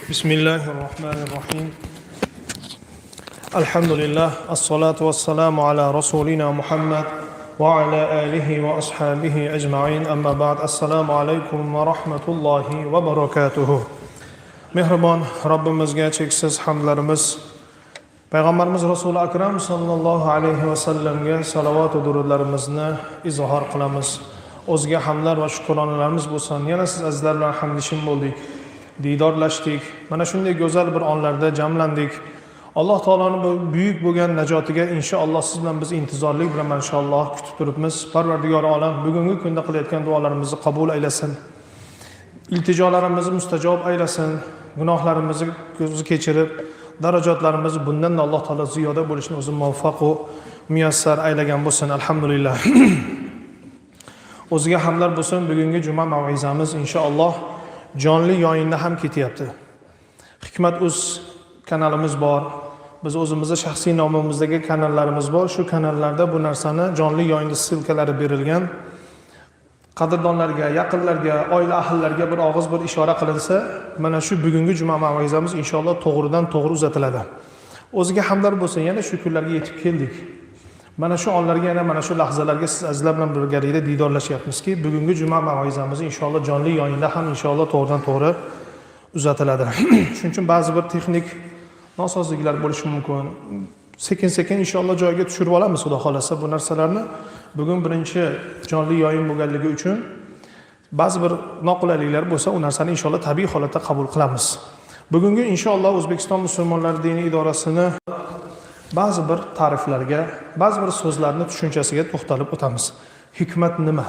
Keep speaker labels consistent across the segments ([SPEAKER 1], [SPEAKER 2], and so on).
[SPEAKER 1] بسم الله الرحمن الرحيم. الحمد لله، الصلاة والسلام على رسولنا محمد وعلى آله وأصحابه أجمعين. أما بعد، السلام عليكم ورحمة الله وبركاته. Mehribon Robbimizga cheksiz hamdlarimiz, payg'ambarimiz rasuli akram sollallohu alayhi vasallamga salovat va durudlarimizni izhor qilamiz. O'ziga hamdlar va shukronalarimiz bo'lsin. Yana siz azizlar bilan hamnishin bo'ldik, diydorlashdik, mana shunday go'zal bir onlarda jamlandik. Alloh taoloni bu buyuk bo'lgan najotiga inshaalloh siz bilan biz intizorlik bilan inshaalloh kutib turibmiz. Parvardigor olam bugungi kunda qilayotgan duolarimizni qabul aylasin, iltijolarimizni mustajob aylasin, gunohlarimizni ko'zi kechirib, darajatlarimizni bundan alloh taolo ziyoda bo'lishini o'zi muvaffaqu muyassar aylagan bo'lsin. Alhamdulillah, o'ziga hamdlar bo'lsin. Bugungi juma mavizamiz inshaalloh jonli yoyinda ham ketyapti. Hikmat uz kanalimiz bor, biz o'zimizni shaxsiy nomimizdagi kanallarimiz bor. Shu kanallarda bu narsani jonli yoyinda ссылка lari berilgan. Qadrdonlarga, yaqinlarga, oila ahllariga bir og'iz bir ishora qilinsa, mana shu bugungi juma mavizamiz inshaalloh to'g'ridan to'g'ri uzatiladi. O'ziga hamdlar bo'lsin, yana shu kunlarga yetib keldik. Mana shu onlarga, yana mana shu lahzalarga siz azizlar bilan birgalikda diydorlashyapmizki, bugungi juma mavizamiz inshaalloh jonli yoyinda ham inshaalloh to'g'ridan to'g'ri uzatiladi. Shuning uchun ba'zi bir texnik nosozliklar bo'lishi mumkin. Sekin sekin inshaalloh joyiga tushirib olamiz, xudo xohlasa, bu narsalarni. Bugun birinchi jonli yoyin bo'lganligi uchun ba'zi bir noqulayliklar bo'lsa, u narsani inshaalloh tabiiy holatda qabul qilamiz. Bugungi inshaalloh O'zbekiston musulmonlari diniy idorasini ba'zi bir ta'riflarga, ba'zi bir so'zlarni tushunchasiga to'xtalib o'tamiz. Hikmat nima?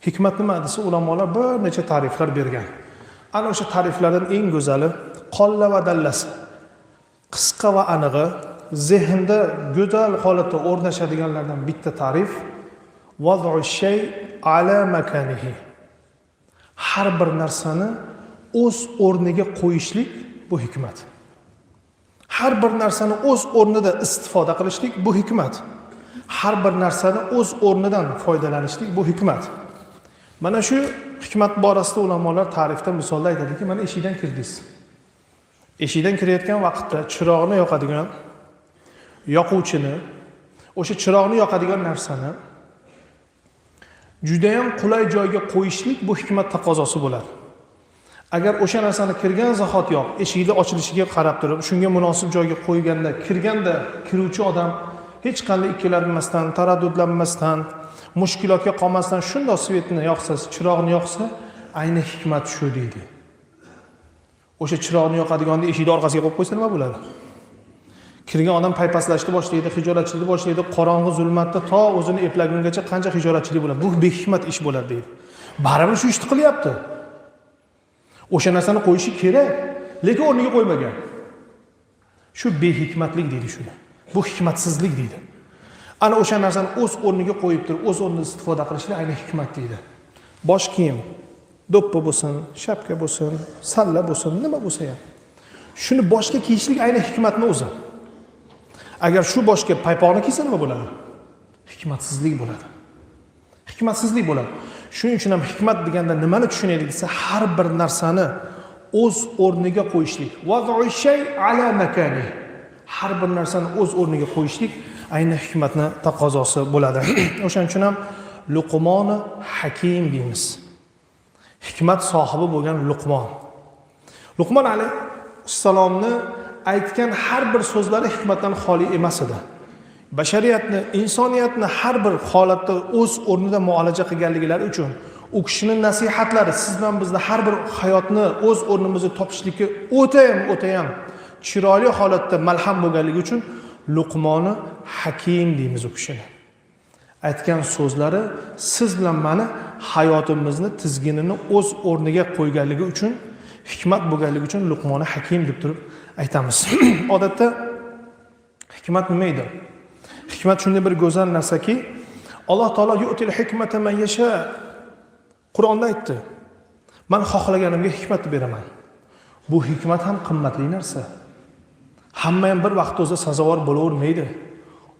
[SPEAKER 1] Hikmat nima desa, ulamolar bir necha ta'riflar bergan. Ana o'sha ta'riflardan eng go'zali, qolla va dallasi, qisqa va anig'i, zehnda go'zal holatda o'rnashadiganlardan bitta ta'rif: وضع الشيء على مكانه. Har bir narsani o'z o'rniga qo'yishlik bu hikmat. Har bir narsani o'z o'rnida istifoda qilishlik bu hikmat. Har bir narsani o'z o'rnidan foydalanishlik bu hikmat. Mana shu hikmat borasida ulamolar ta'rifda misolda aytadiki, mana eshikdan kirdingiz. Eshikdan kirayotgan vaqtda chiroqni yoqadigan yoquvchini, o'sha chiroqni yoqadigan narsani judayam qulay joyga qo'yishlik bu hikmat taqozosi bo'ladi. Agar o'sha narsani kirgan zahotiyoq eshikni ochilishiga qarab turib, shunga munosib joyga qo'yganda, kirganda kiruvchi odam hech qanday ikkilanmasdan, taraddudlanmasdan, mushkulotga qolmasdan shundoq свет ni yoqsa, chiroqni yoqsa, ayni hikmat shu deydi. O'sha chiroqni yoqadiganda eshikni orqasiga qo'yib qo'ysa nima bo'ladi? Kirgan odam paypaslashni boshlaydi, hijolatchilikni boshlaydi, qorong'i zulmatda to o'zini eplagungacha qancha hijolatchilik bo'ladi. Bu behikmat ish bo'ladi deydi. Baribir shu ishni qilyapti. O'sha narsani qo'yishi kerak, lekin o'rniga qo'ymagan. Shu behikmatlik deydi shuni. Bu hikmatsizlik deydi. Ana o'sha narsani o'z o'rniga qo'yib turib, o'z o'rnida istifoda qilishlik ayni hikmat deydi. Bosh kiyim, do'ppi bo'lsin, shapka bo'lsin, salla bo'lsin, nima bo'lsa ham, shuni boshga kiyishlik ayni hikmatni o'zi. Agar shu boshga paypoqni kiysa nima bo'ladi? Hikmatsizlik bo'ladi. Hikmatsizlik bo'ladi. Shuning uchun ham hikmat deganda nimani tushunaylik desa, har bir narsani o'z o'rniga qo'yishlik. وضع الشيء على مكانه. Har bir narsani o'z o'rniga qo'yishlik ayni hikmatni taqozosi bo'ladi. O'shaning uchun ham Luqmoni Hakim deymiz. Hikmat sohibi bo'lgan Luqmon. Luqmon alayhissalomni aytgan har bir so'zlari hikmatdan xoli emas edi. Bashariyatni, insoniyatni har bir holatda o'z o'rnida muolaja qilganliklari uchun u kishini nasihatlari siz bilan bizni har bir hayotni o'z o'rnimizni topishlikka o'tayam o'tayam chiroyli holatda malham bo'lganligi uchun Luqmoni Hakim deymiz u kishini. Aytgan so'zlari siz bilan mani hayotimizni tizginini o'z o'rniga qo'yganligi uchun, hikmat bo'lganligi uchun Luqmoni Hakim deb turib aytamiz. Odatda hikmat nima edi? Hikmat shunday bir go'zal narsaki, Alloh taolo يؤتي الحكمة من يشاء Qur'onda aytdi. Man xohlaganimga hikmatni beraman. Bu hikmat ham qimmatli narsa. Hamma ham bir vaqtda o'zida sazovor bo'lavermaydi.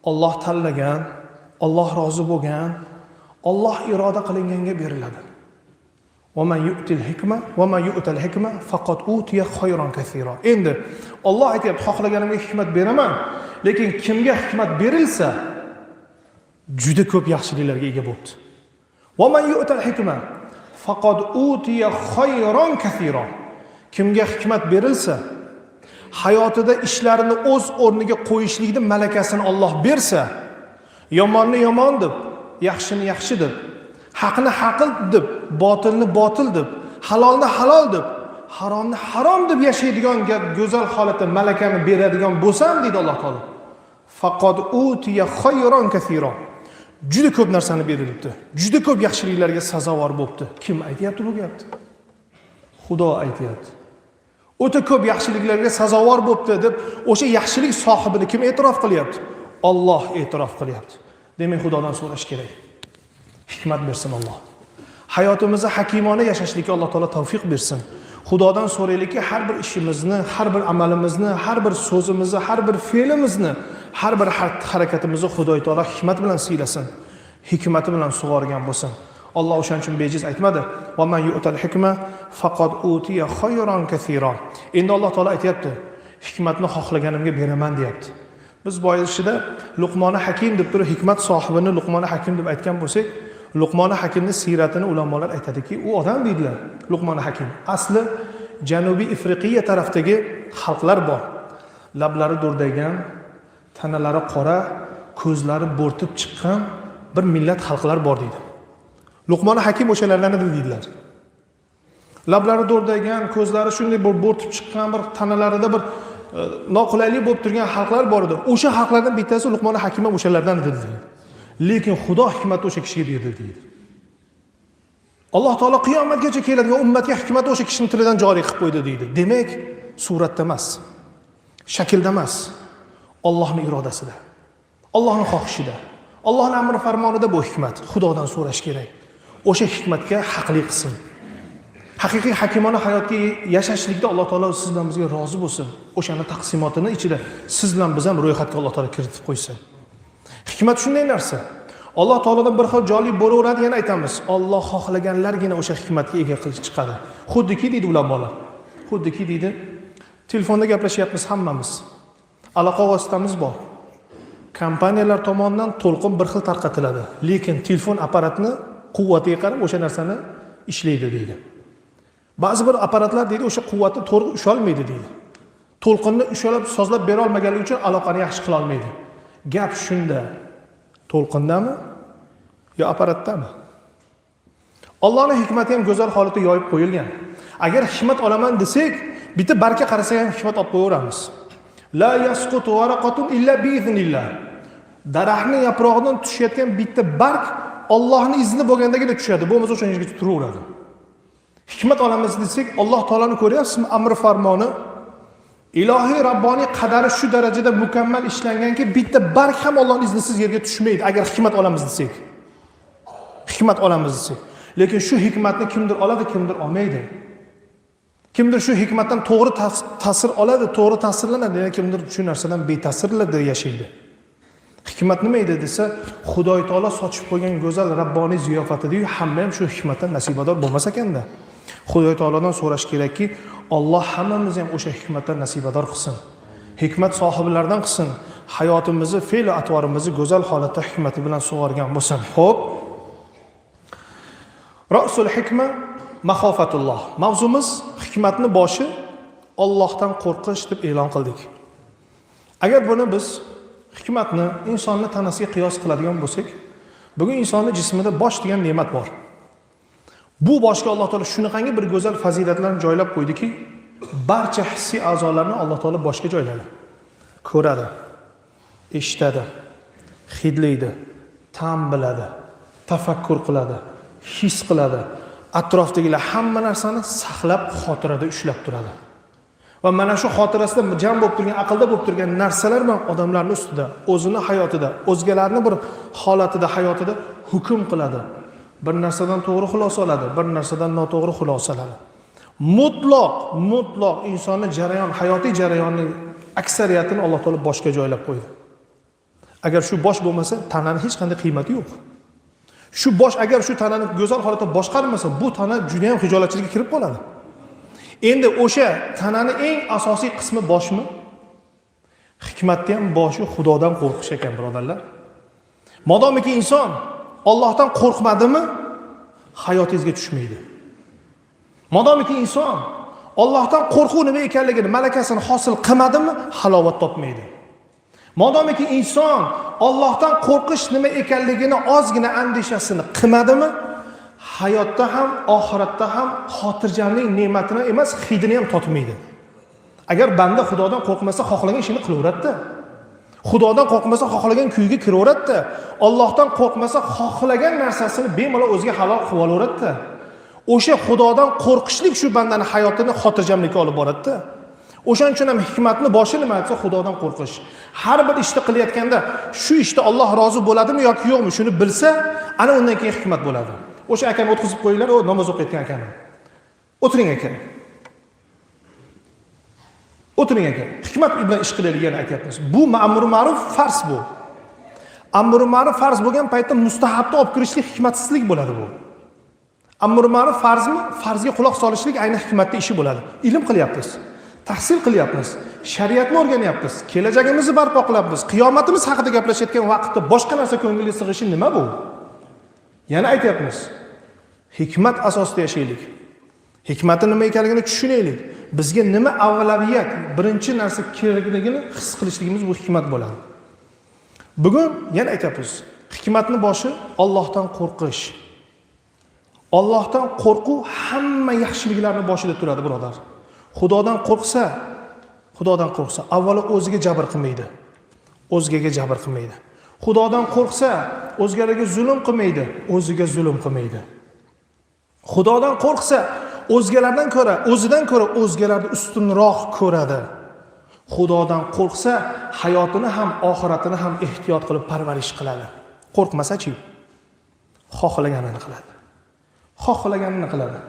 [SPEAKER 1] Olloh tanlagan, Olloh rozi bo'lgan, Olloh iroda qilinganga beriladi. ومن يؤت الحكمة ومن يؤت الحكمة فقد أوتي خيرا كثيرا. Endi Alloh aytyapti, xohlaganimga hikmat beraman, lekin kimga hikmat berilsa juda ko'p yaxshiliklarga ega bo'libdi. ومن يؤت الحكمة فقد أوتي خيرا كثيرا. Kimga hikmat berilsa, hayotida ishlarini o'z o'rniga qo'yishlikni malakasini Alloh bersa, yomonni yomon deb, yaxshini yaxshi deb, haqni haq deb, botilni botil deb, halolni halol deb, haromni harom deb yashaydigan go'zal holatda malakani beradigan bo'lsam, deydi Alloh taolo, فقد أوتي خيرا كثيرا. Juda ko'p narsani berilibdi, juda ko'p yaxshiliklarga sazovor bo'libdi. Kim aytyapti bu gapni? Xudo aytyapti. O'ta ko'p yaxshiliklarga sazovor bo'libdi deb o'sha yaxshilik sohibini kim e'tirof qilyapti? Olloh e'tirof qilyapti. Demak, Xudodan so'rash kerak, hikmat bersin Alloh. Hayotimizni hakimona yashashlikka Alloh taolo tavfiq bersin. Xudodan so'raylikki, har bir ishimizni, har bir amalimizni, har bir so'zimizni, har bir fe'limizni, har bir harakatimizni Xudo taolo hikmat bilan siylasin, hikmati bilan sug'organ bo'lsin. Alloh o'shaning uchun bejiz aytmadi: ومن يؤت الحكمة فقد أوتي خيرا كثيرا. Endi Alloh taolo aytyapti, hikmatni xohlaganimga beraman, deyapti. Biz boyishida Luqmoni Hakim deb turib, hikmat sohibini Luqmoni Hakim deb aytgan bo'lsak, Luqmoni Hakimni siyratini ulamolar aytadiki, u odam, deydilar, Luqmoni Hakim asli Janubiy Ifriqiya tarafdagi xalqlar bor, lablari do'rdaygan, tanalari qora, ko'zlari bo'rtib chiqqan bir millat xalqlar bor, deydi. Luqmoni Hakim o'shalardan edi, deydilar. Lablari do'rdaygan, ko'zlari shunday bir bo'rtib chiqqan, bir tanalarida bir noqulaylik bo'lib turgan xalqlar bor edi. O'sha xalqlardan bittasi Luqmoni Hakim ham o'shalardan edi, deydi. Lekin Xudo hikmatni o'sha kishiga berdi, deydi. Alloh taolo qiyomatgacha keladigan ummatga hikmatni o'sha kishini tilidan joriy qilib qo'ydi, deydi. Demak, suratda emas, shaklda emas, Ollohni irodasida, Ollohni xohishida, Ollohni amri farmonida bu hikmat. Xudodan so'rash kerak, o'sha hikmatga haqli qilsin. Haqiqiy hakimona hayotga yashashlikda Alloh taolo siz bilan bizga rozi bo'lsin. O'shani taqsimotini ichida siz bilan biz ham ro'yxatga Alloh taolo kiritib qo'ysin. Hikmat shunday narsa, Alloh taolodan bir xil joriy bo'laveradi. Yana aytamiz, Olloh xohlaganlargina o'sha hikmatga ega qilib chiqadi. Xuddiki, deydi ulamolar, xuddiki, deydi, telefonda gaplashyapmiz hammamiz, aloqa vositamiz bor. Kompaniyalar tomonidan to'lqin bir xil tarqatiladi, lekin telefon apparatni quvvatiga qarab o'sha narsani ishlaydi, deydi. Ba'zi bir apparatlar, deydi, o'sha quvvatni to'g'ri usholmaydi, deydi. To'lqinni ushalab, sozlab bera olmaganligi uchun aloqani yaxshi qilolmaydi. Gap shunda, to'lqindami yo apparatdami? Ollohni hikmati ham go'zal holatda yoyib qo'yilgan. Agar hikmat olaman desak, bitta bargga qarasak ham hikmat olib qo'yaveramiz. لا تسقط ورقة إلا بإذن الله. Daraxtni yaprog'idan tushayotgan bitta barg Ollohni izni bo'lgandagina tushadi, bo'lmasa o'sha yerga turaveradi. Hikmat olamiz desak, Alloh taoloni ko'ryapsizmi, amri farmoni, ilohiy rabboniy qadari shu darajada mukammal ishlanganki, bitta barg ham Ollohni iznisiz yerga tushmaydi. Agar hikmat olamiz desak, hikmat olamiz desak. Lekin shu hikmatni kimdir oladi, kimdir olmaydi. Kimdir shu hikmatdan to'g'ri ta'sir oladi, to'g'ri ta'sirlanadi, yana kimdir shu narsadan beta'sirlarda yashaydi. Hikmat nima edi desa, Xudoy taolo sochib qo'ygan go'zal rabboniy ziyofatidiyu, hamma ham shu hikmatdan nasibador bo'lmas ekanda. Xudoy taolodan so'rash kerakki, Olloh hammamizni ham o'sha hikmatdan nasibador qilsin, hikmat sohiblaridan qilsin, hayotimizni, fe'l atvorimizni go'zal holatda hikmati bilan sug'organ bo'lsin. Ho'p, رأس الحكمة مخافة الله. Mavzumiz hikmatni boshi Ollohdan qo'rqish deb e'lon qildik. Agar buni biz hikmatni insonni tanasiga qiyos qiladigan bo'lsak, bugun insonni jismida bosh degan ne'mat bor. Bu boshga Alloh taolo shunaqangi bir go'zal fazilatlarni joylab qo'ydiki, barcha hissiy a'zolarni Alloh taolo boshga joyladi. Ko'radi, eshitadi, hidlaydi, ta'm biladi, tafakkur qiladi, his qiladi, atrofdagilar hamma narsani saqlab, xotirada ushlab turadi va mana shu xotirasida jam bo'lib turgan, aqlda bo'lib turgan narsalar bilan odamlarni ustida, o'zini hayotida, o'zgalarni bir holatida, hayotida hukm qiladi. Bir narsadan to'g'ri xulosa oladi, bir narsadan noto'g'ri xulosa oladi. Mutlaq insonni jarayon, hayotiy jarayonni aksariyatini Alloh taolo boshga joylab qo'ydi. Agar shu bosh bo'lmasa, tanani hech qanday qiymati yo'q. Shu bosh agar shu tanani go'zal holatda boshqarmasa, bu tana juda ham hijolatchilikka kirib qoladi. Endi o'sha tanani eng asosiy qismi boshmi? Hikmatni ham boshi Xudodan qo'rqish ekan, birodarlar. Modomiki inson Allohdan qo'rqmadimi, hayotingizga tushmaydi. Modomiki inson Allohdan qo'rquv nima ekanligini malakasini hosil qilmadimi, halovat topmaydi. Modomiki inson Allohdan qo'rqish nima ekanligini ozgina andishasini qilmadimi, hayotda ham, oxiratda ham xotirjamlik ne'matini emas, hidini ham totmaydi. Agar banda Xudodan qo'rqmasa, xohlagan ishini qilaveradida. Xudodan qo'rqmasa, xohlagan kuyga kiraveradida. Allohdan qo'rqmasa, xohlagan narsasini bemalol o'ziga halol qilib olaveradida. O'sha Xudodan qo'rqishlik shu bandani hayotini xotirjamlikka olib boradida. O'shaning uchun ham hikmatni boshi nima desa, Xudodan qo'rqish. Har bir ishni qilayotganda shu ishda Alloh rozi bo'ladimi yoki yo'qmi, shuni bilsa, ana undan keyin hikmat bo'ladi. O'sha akani o'tkazib qo'yinglar, u namoz o'qiyotgan akani. O'tiring aka. O'tiring aka. Hikmat bilan ish qilaylik, yana aytyapmiz. Bu amri ma'ruf farz bu. Amri ma'ruf farz bo'lgan paytda mustahabni olib kirishlik hikmatsizlik bo'ladi bu. Amri ma'ruf farzmi? Farzga quloq solishlik ayni hikmatli ishi bo'ladi. Ilm qilyapmiz, tahsil qilyapmiz, shariatni o'rganyapmiz, kelajagimizni barpo qilyapmiz, qiyomatimiz haqida gaplashayotgan vaqtda boshqa narsa ko'ngilga sig'ishi nima bu? Yana aytyapmiz. Hikmat asosida yashaylik. Hikmati nima ekanligini tushunaylik. Bizga nima avvaliyat, birinchi narsa kerakligini his qilishligimiz bu hikmat bo'ladi. Bugun yana aytyapmiz. Hikmatni boshi Allohdan qo'rqish. Allohdan qo'rquv hamma yaxshiliklarning boshida turadi, birodar. Xudodan qo'rqsa, Xudodan qo'rqsa, avvalo o'ziga jabr qilmaydi. O'zgaga jabr qilmaydi. Xudodan qo'rqsa, o'zgalarga zulm qilmaydi, o'ziga zulm qilmaydi. Xudodan qo'rqsa, o'zgalardan ko'ra, o'zidan ko'ra o'zgalarni ustunroq ko'radi. Xudodan qo'rqsa, hayotini ham, oxiratini ham ehtiyot qilib parvarish qiladi. Qo'rqmasa-chi, xohlaganini qiladi. Xohlaganini qiladi.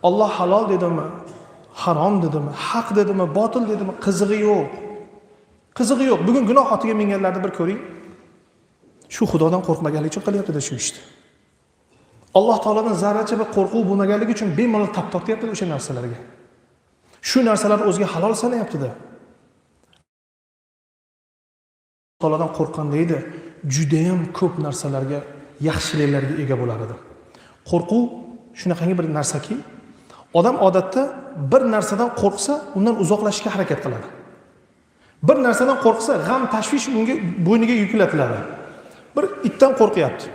[SPEAKER 1] Alloh halol dedimi, harom dedimi, haq dedimi, botil dedimi, qizig'i yo'q. Qizig'i yo'q. Bugun gunoh otiga minganlarni bir ko'ring. Shu Xudodan qo'rqmaganligi uchun qilyapti-da shu ishni. Alloh taolodan zarracha bir qo'rquv bo'lmaganligi uchun bemalol tap tortyapti o'sha narsalarga. Shu narsalarni o'ziga halol sanayapti-da. Taolodan qo'rqqanda edi, juda ham ko'p narsalarga, yaxshiliklarga ega bo'lar edi. Qo'rquv shunaqangi bir narsaki, odam odatda bir narsadan qo'rqsa, undan uzoqlashishga harakat qiladi. Bir narsadan qo'rqsa, g'am, tashvish unga bo'yniga yuklatiladi. Bir itdan qo'rqyapti.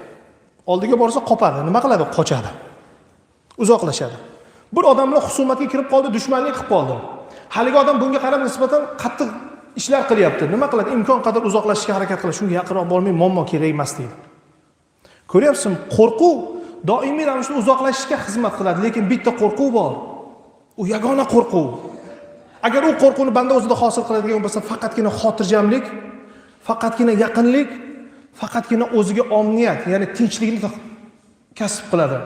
[SPEAKER 1] Oldiga borsa qopadi. Nima qiladi? Qochadi. Uzoqlashadi. Bir odam bilan husumatga kirib qoldi, dushmanlik qilib qoldi. Haligi odam bunga qarab nisbatan qattiq ishlar qilyapti. Nima qiladi? Imkon qadar uzoqlashishga harakat qiladi. Shunga yaqinroq bormay, muammo kerak emas deydi. Ko'ryapsizmi? Qo'rquv doimiy ravishda uzoqlashishga xizmat qiladi, lekin bitta qo'rquv bor. U yagona qo'rquv. Agar u qo'rquvni banda o'zida hosil qiladigan bo'lsa, faqatgina xotirjamlik, faqatgina yaqinlik, faqatgina o'ziga omniyat, ya'ni tinchlikni kasb qiladi.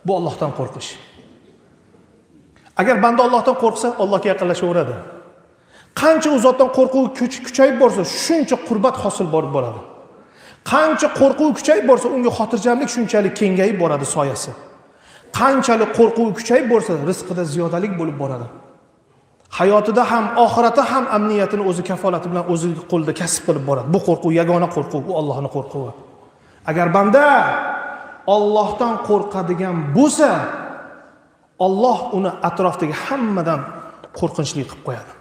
[SPEAKER 1] Bu Allohdan qo'rqish. Agar banda Allohdan qo'rqsa, Allohga yaqinlashaveradi. Qancha u zotdan qo'rquv kuchayib borsa, shuncha qurbat hosil borib boradi. Qancha qo'rquv kuchayib borsa, unga xotirjamlik shunchalik kengayib boradi soyasi. Qanchalik qo'rquv kuchayib borsa, rizqida ziyodalik bo'lib boradi. Hayotida ham, oxiratda ham amniyatini o'zi kafolati bilan o'zi qo'lida kasb qilib boradi. Bu qo'rquv yagona qo'rquv, u Allohning qo'rquvi. Agar banda Allohdan qo'rqadigan bo'lsa, Alloh uni atrofdagi hammadan qo'rqinchli qilib qo'yadi.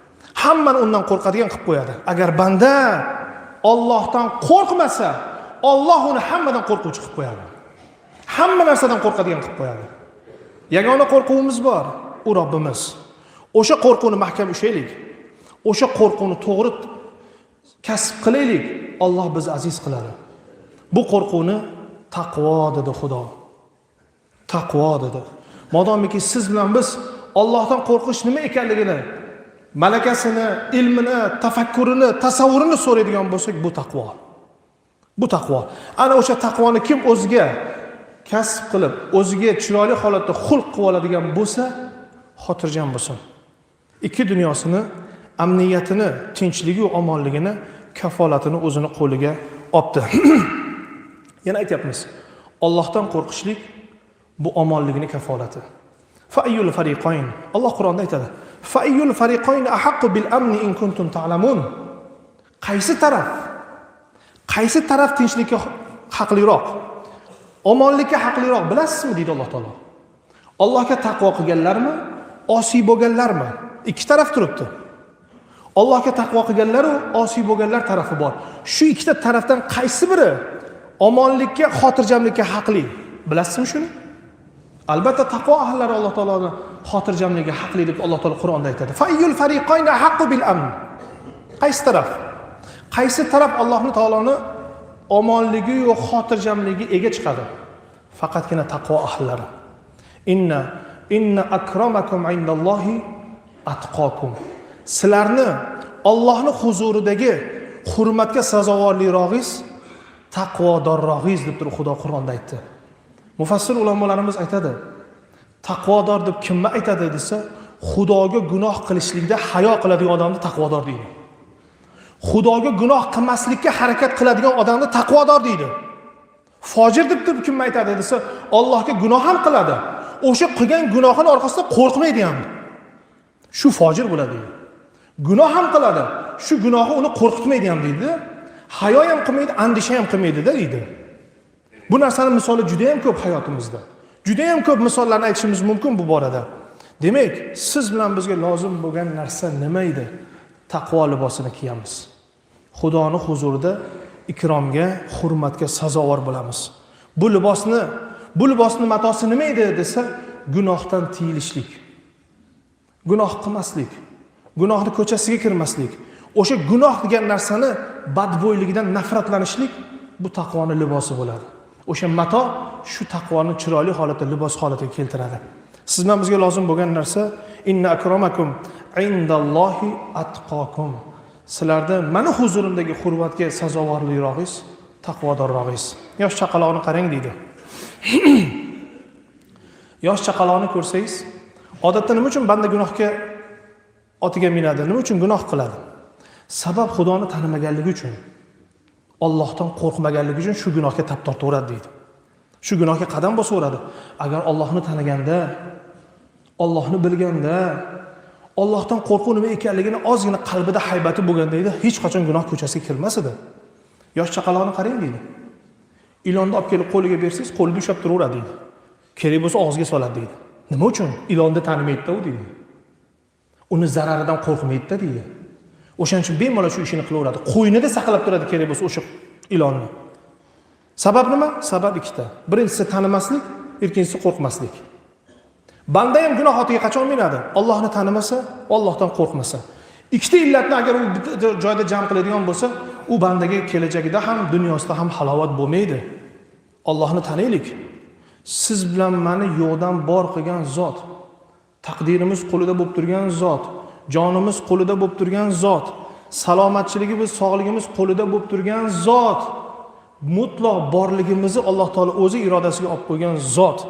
[SPEAKER 1] Hammani undan qo'rqadigan qilib qo'yadi. Agar banda Allohdan qo'rqmasa, Alloh uni hammadan qo'rquvchi qilib qo'yadi. Hamma narsadan qo'rqadigan qilib qo'yadi. Yagona qo'rquvimiz bor, u Robbimiz. O'sha qo'rquvni mahkam ushlaylik. O'sha qo'rquvni to'g'ri kasb qilaylik, Alloh bizni aziz qiladi. Bu qo'rquvni taqvo dedi Xudo. Taqvo dedi. Modomiki siz bilan biz Allohdan qo'rqish nima ekanligini, malakasini, ilmini, tafakkurini, tasavvurini so'raydigan bo'lsak, bu taqvo. Bu taqvo. Ana o'sha taqvoni kim o'ziga kasb qilib, o'ziga chiroyli holatda xulq qilib oladigan bo'lsa, xotirjam bo'lsin. Ikki dunyosini amniyatini, tinchligi va omonligini kafolatini o'zini qo'liga olibdi. Yana aytyapmiz. Allohdan qo'rqishlik bu omonligini kafolati. Fa ayyul fariqayn. Alloh Qur'onda aytadi: Fa ayyul fariqayn ahaqqu bil amni in kuntum ta'lamun. Qaysi taraf? Qaysi taraf tinchlikka haqliroq? Omonlikka haqliroq bilasizmi, deydi Alloh taolo. Allohga taqvo qilganlarmi, osiy bo'lganlarmi? Ikki taraf turibdi. Allohga taqvo qilganlar u osiy bo'lganlar tarafi bor. Shu ikkita tarafdan qaysi biri omonlikka, xotirjamlikka haqli? Bilasizmi shuni? Albatta taqvo ahllari Alloh taoloni xotirjamligiga haqli deb Alloh taolo Qur'onda aytadi. Fa ayyul fariqayni ahaqqu bil amn. Qaysi taraf? Qaysi taraf Allohni taoloni omonligi va xotirjamligiga ega chiqadi? Faqatgina taqvo ahllari. Inna akramakum indallohi atqokum. Sizlarni Allohning huzuridagi hurmatga sazovorlirog'ingiz taqvodorrog'ingiz deb turib Xudo Qur'onda aytdi. Mufassir ulamolarimiz aytadi, taqvodor deb kimni aytadi desa, Xudoga gunoh qilishlikda hayo qiladigan odamni taqvodor deydi. Xudoga gunoh qilmaslikka harakat qiladigan odamni taqvodor deydi. Fojir deb turib kimni aytadi desa, Allohga gunoh ham qiladi. O'sha qilgan gunohini orqasida qo'rqmaydi ham. Shu fojir bo'ladi deydi. Gunoh ham qiladi. Shu gunohi uni qo'rqitmaydi ham deydi. Hayo ham qilmaydi, andisha ham qilmaydi-da deydi. Bu narsani misoli juda ham ko'p hayotimizda. Juda ham ko'p misollarni aytishimiz mumkin bu borada. Demak, siz bilan bizga lozim bo'lgan narsa nima edi? Taqvo libosini kiyamiz. Xudoni huzurida ikromga, hurmatga sazovor bo'lamiz. Bu libosni matosi nima edi desa, gunohdan tiyilishlik. Gunoh qilmaslik, gunohni ko'chasiga kirmaslik, o'sha gunoh degan narsani badbo'yligidan nafratlanishlik bu taqvoni libosi bo'ladi. O'sha mato shu taqvoni chiroyli holatda libos holatiga keltiradi. Siz bilan bizga lozim bo'lgan narsa inna akramakum indallohi atqokum. Sizlarda mani huzurimdagi hurmatga sazovorlirog'ingiz, taqvodorrog'ingiz. Yosh chaqaloqni qarang deydi. Yosh chaqaloqni ko'rsangiz, odatda nima uchun banda gunohga otiga minadi? Nima uchun gunoh qiladi? Sabab Xudoni tanimaganligi uchun, Allohdan qo'rqmaganligi uchun shu gunohga tap tortaveradi deydi. Shu gunohga qadam bosaveradi. Agar Allohni taniganda, Allohni bilganda, Allohdan qo'rquv nima ekanligini ozgina qalbida haybati bo'lganda edi, hech qachon gunoh ko'chasiga kirmas edi. Yosh chaqaloqni qarang deydi. Ilonni olib kelib qo'liga bersangiz, qo'lida ushlab turaveradi deydi. Kerak bo'lsa og'ziga soladi deydi. Nima uchun? Ilonni tanimaydi-da u deydi. Uni zararidan qo'rqmaydi-da deydi. O'shaning uchun bemalol shu ishini qilaveradi. Qo'ynida saqlab turadi kerak bo'lsa o'sha ilonni. Sabab nima? Sabab ikkita. Birinchisi tanimaslik, ikkinchisi qo'rqmaslik. Banda ham gunoh otiga qachon minadi? Allohni tanimasa, Allohdan qo'rqmasa. Ikkita illatni agar u bitta joyda jam qiladigan bo'lsa, u bandaga kelajagida ham, dunyosida ham halovat bo'lmaydi. Allohni taniylik. Siz bilan meni yo'qdan bor qilgan zot, taqdirimiz qo'lida bo'lib turgan zot, jonimiz qo'lida bo'lib turgan zot, salomatchiligimiz, sog'ligimiz qo'lida bo'lib turgan zot, mutlaq borligimizni Alloh taolo o'zi irodasiga olib qo'ygan zot.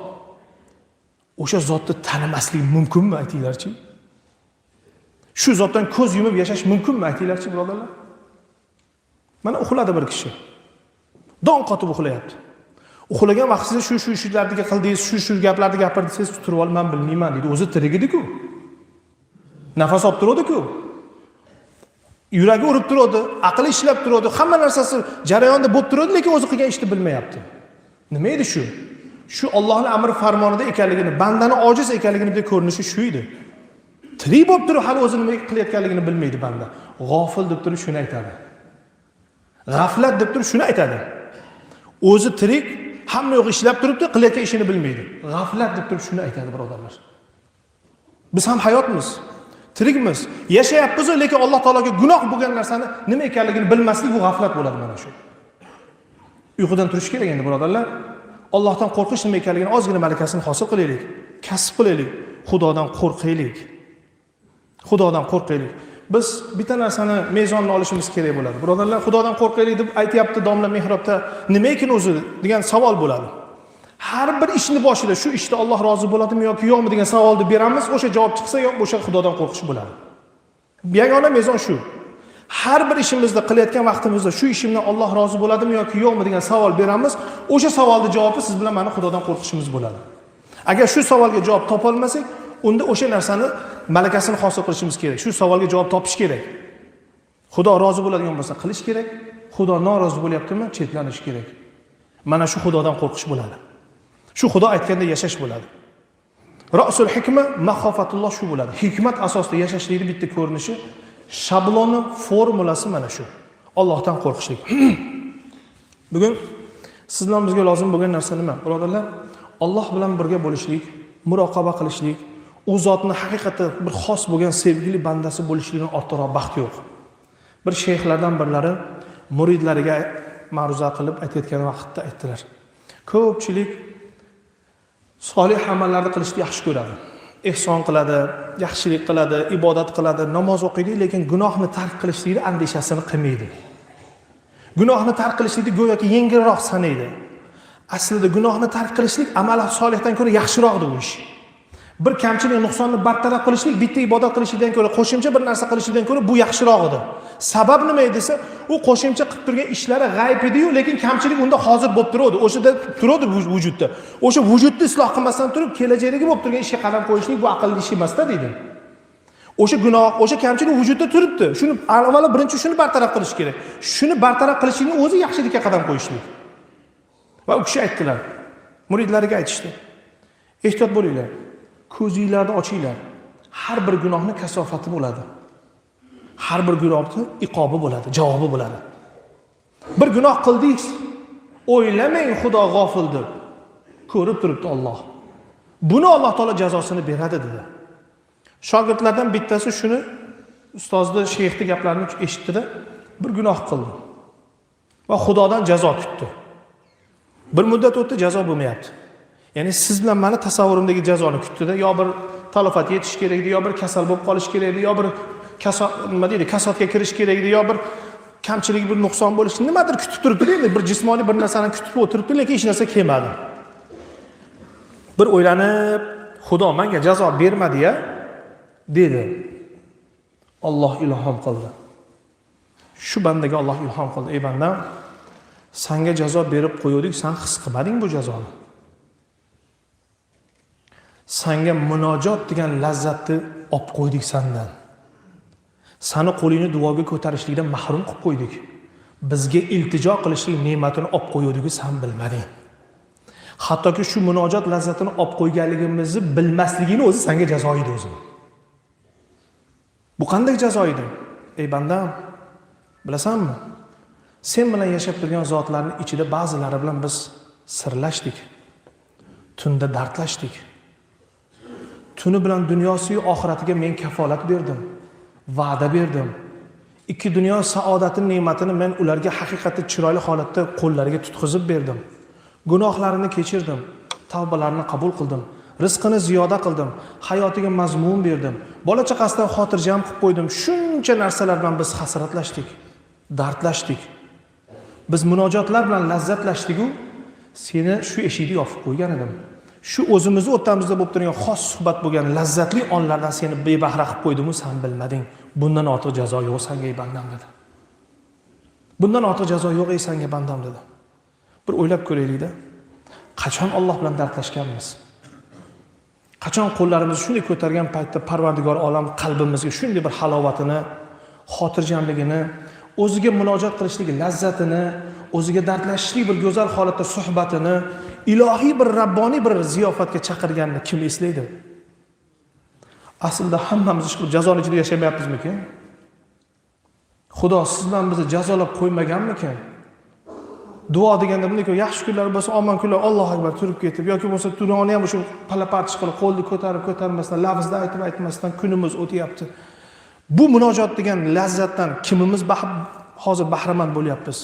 [SPEAKER 1] O'sha zotni tanimaslik mumkinmi aytinglarchi? Shu zotdan ko'z yumib yashash mumkinmi aytinglarchi, birodarlar? Mana uxladi bir kishi. Dong qotib uxlayapti. Uxlagan vaqtida shu shu ishlarni qildingiz, shu shu gaplarni gapirdi, turib olib men bilmayman deydi. O'zi tirik edi-ku. Nafas olib turadi-ku. Yuragi urib turadi, aqli ishlab turadi, hamma narsasi jarayonda bo'lib turadi, lekin o'zi qilgan ishni bilmayapti. Nima edi shu? Shu Allohning amri farmonida ekanligini, bandani ojiz ekanligini bitta ko'rinishi shu edi. Tirik bo'lib turib hali o'zi nima qilayotganligini bilmaydi banda. G'ofil deb turib shuni aytadi. G'aflat deb turib shuni aytadi. O'zi tirik, hamma yo'q ishlab turibdi, qilayotgan ishini bilmaydi. G'aflat deb turib shuni aytadi, birodarlar. Biz ham hayotmiz, tirikmiz, yashayapmiz, lekin Alloh taologa gunoh bo'lgan narsani nima ekanligini bilmaslik bu g'aflat bo'ladi mana shu. Uyqudan turish kerak endi, birodarlar. Allohdan qo'rqish nima ekanligini ozgina malakasini hosil qilaylik, kasb qilaylik, Xudodan qo'rqaylik. Xudodan qo'rqaylik. Biz bitta narsani mezonni olishimiz kerak bo'ladi. Birodarlar, Xudodan qo'rqaylik deb aytyapti domla mehrobda, nima ekan o'zi degan savol bo'ladi. Har bir ishni boshida shu ishda Alloh rozi bo'ladimi yoki yo'qmi degan savolni beramiz, o'sha javob chiqsa, yo'q, o'sha Xudodan qo'rqish bo'ladi. Yagona mezon shu. Har bir ishimizda qilayotgan vaqtimizda shu ishimdan Alloh rozi bo'ladimi yoki yo'qmi degan savol beramiz. O'sha savolni javobi siz bilan mani Xudodan qo'rqishimiz bo'ladi. Agar shu savolga javob topa olmasak, unda o'sha narsani malakasini hosil qilishimiz kerak. Shu savolga javob topish kerak. Xudo rozi bo'ladigan bo'lsa qilish kerak, Xudo norozi bo'lyaptimi, chetlanish kerak. Mana shu Xudodan qo'rqish bo'ladi. Shu Xudo aytganda yashash bo'ladi. Ra'sul hikma maxofatulloh shu bo'ladi. Hikmat asosida yashashlikning bitta ko'rinishi, shabloni, formulasi mana shu. Allohdan qo'rqishlik. Bugun siz bilan bizga lozim bo'lgan narsa nima? Birodarlar, Alloh bilan birga bo'lishlik, muroqaba qilishlik, u zotni haqiqatda bir xos bo'lgan sevgili bandasi bo'lishlikdan ortiqroq baxt yo'q. Bir shayxlardan birlari muridlariga ma'ruza qilib aytayotgan vaqtda aytdilar. Ko'pchilik solih amallarni qilishni yaxshi ko'radi. Ehson qiladi, yaxshilik qiladi, ibodat qiladi, namoz o'qiydi, lekin gunohni tark qilishlikni andishasini qilmaydi. Gunohni tark qilishlikni go'yoki yengilroq sanaydi. Aslida gunohni tark qilishlik amal solihdan ko'ra yaxshiroqdir u ish. Bir kamchilik, nuqsonni bartaraf qilishlik bitta ibodat qilishlikdan ko'ra, qo'shimcha bir narsa qilishlikdan ko'ra bu yaxshiroq edi. Sabab nima edi desa, u qo'shimcha qilib turgan ishlari g'ayb edi-yu, lekin kamchilik unda hozir bo'lib turadi, o'shada turadi vujudda. O'sha vujudni isloh qilmasdan turib, kelajakdagi bo'lib turgan ishga qadam qo'yishlik bu aqlli ish emas-da deydi. O'sha gunoh, o'sha kamchilik vujudda turibdi. Shuni avvalo birinchi shuni bartaraf qilish kerak. Shuni bartaraf qilishlikning o'zi yaxshilikka qadam qo'yishlik. Va u kishi aytdilar, muridlariga aytishdi. Ehtiyot bo'linglar. Ko'zinglarni ochinglar. Har bir gunohni kasofati bo'ladi. Har bir gunohni iqobi bo'ladi, javobi bo'ladi. Bir gunoh qildingiz, o'ylamang Xudo g'ofil deb. Ko'rib turibdi Alloh. Buni Alloh taolo jazosini beradi dedi. Shogirdlardan bittasi shuni ustozni, shayxning gaplarini eshitdi-da, bir gunoh qildi. Va Xudodan jazo kutdi. Bir muddat o'tdi, jazo bo'lmayapti. Ya'ni siz bilan meni tasavvurimdagi jazoni kutdi-da, yo bir talofat yetish kerak edi, yo bir kasal bo'lib qolish kerak edi, yo bir nima deydi, kasodga kirish kerak edi, yo bir kamchilik, bir nuqson bo'lishi, nimadir kutib turibdi endi, bir jismoniy bir narsani kutib o'tiribdi, lekin hech narsa kelmadi. Bir o'ylanib, Xudo menga jazo bermadi-ya, dedi. Alloh ilhom qildi. Shu bandaga Alloh ilhom qildi. Ey bandam, sanga jazo berib qo'yuvdik, san his qilmading bu jazoni. Sanga munojot degan lazzatni olib qo'ydik sandan. Sani qo'lingni duoga ko'tarishlikdan mahrum qilib qo'ydik. Bizga iltijo qilishlik ne'matini olib qo'yuvdik, san bilmading. Hattoki shu munojot lazzatini olib qo'yganligimizni bilmasligini o'zi sanga jazo edi o'zi. Bu qanday jazo edi? Ey bandam, bilasanmi? Sen bilan yashab turgan zotlarning ichida ba'zilari bilan biz sirlashdik. Tunda dardlashdik. Tuni bilan dunyosiyu oxiratiga men kafolat berdim, va'da berdim. Ikki dunyo saodati ne'matini men ularga haqiqatda chiroyli holatda qo'llariga tutqizib berdim. Gunohlarini kechirdim, tavbalarini qabul qildim, rizqini ziyoda qildim, hayotiga mazmun berdim, bola chaqasidan xotirjam qilib qo'ydim. Shuncha narsalar bilan biz hasratlashdik, dardlashdik. Biz munojotlar bilan lazzatlashdик-u, seni shu eshikni yopib qo'ygan edim. Shu o'zimizni o'rtamizda bo'lib turgan xos suhbat bo'lgan lazzatli onlardan seni bebahra qilib qo'ydim-u, sen bilmading. Bundan ortiq jazo yo'q senga ey bandam dedi. Bundan ortiq jazo yo'q ey senga bandam dedi. Bir o'ylab ko'raylik-da. Qachon Alloh bilan dardlashganmiz? Qachon qo'llarimizni shunday ko'targan paytda Parvardigor olam qalbimizga shunday bir halovatini, xotirjamligini, o'ziga munojat qilishlik lazzatini, o'ziga dardlashishlik bir go'zal holatda suhbatini, ilohiy bir rabboniy bir ziyofatga chaqirganini kim eslaydi? Aslida hammamiz shu jazoni ichida yashamayapmizmikin? Xudo siz bilan bizni jazolab qo'ymaganmikin? Duo deganda bunday yaxshi kunlar bo'lsa, omon kunlar Allohu akbar turib ketib, yoki bo'lmasa duoni ham shu palapartish qilib, qo'lni ko'tarib ko'tarmasdan, lafzda aytib aytmasdan kunimiz o'tyapti. Bu munojot degan lazzatdan kimimiz hozir bahramand bo'lyapmiz?